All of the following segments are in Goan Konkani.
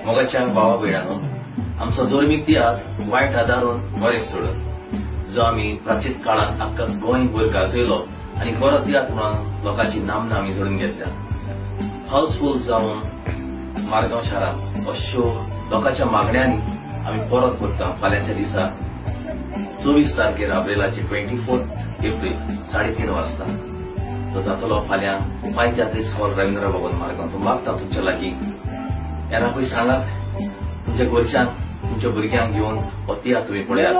मोगाच्या भावा भयणांनो, आमचो जोरमीक तियात्र वायट आदारून बरें सोडून जो आमी प्राचीन काळांत आख्खा गोंयभर गाजयलो आनी बरो तियात्र म्हणून लोकांची नामना आमी जोडून घेतल्या. हाऊसफूल जावन मारगांव शारांत हो शो लोकांच्या मागण्यांनी आमी परत करता फाल्यांच्या दिसा 24 तारखेर एप्रिलाचे 24 एप्रिल 3:30 वाजता तो जातलो फाल्यां पांय तियात्रीस हॉल रवींद्र भवन मारगांव. तो मागता तुमच्या लागीं येनाकूय सांगात, तुमच्या घरच्यांक तुमच्या भुरग्यांक घेवन हो तियात्र तुमी पळयात.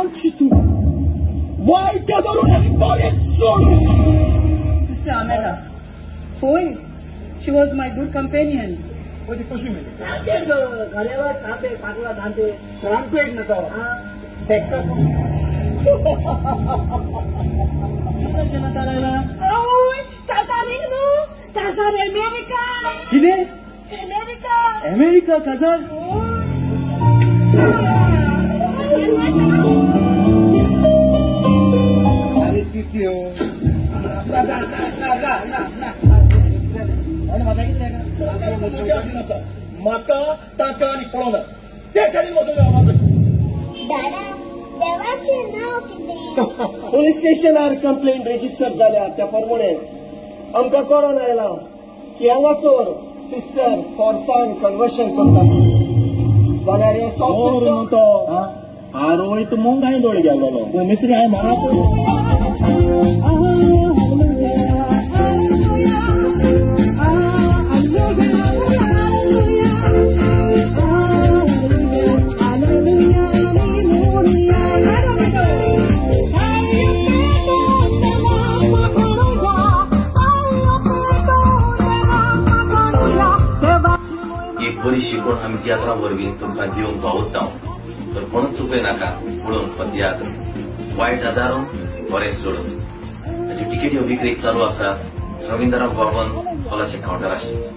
Sister Amela, Foy, she was my good companion. America. कितें? America. America काजार? अरे किती हो? म्हाका ताका आनी पळोवना ते सायडीन वचूंक जाय. दादा, देवाचें नांव कितें? पोलीस स्टेशनार कंप्लेंट रजिस्टर जाल्या त्या प्रमाणे आमकां कळोन आयलां की हांगासर सिस्टर फोर्सान कन्वर्शन करतात जाल्यार हे न्हू तो आरोय तूं मुंगाय दोळे गेल्लो मिस्त्री हांवें म्हाका एक बरी शिकवण आमी तियात्रा वरवीं तुमकां दिवंक पावता, तर कोणूच चुकय नाका पळोवंक हो तियात्र वायट आदारून बरें सोडून. ताच्यो टिकेटी विक्री चालू आसा रवींद्र भवन हॉलाच्या कावंटर आशिल्लें.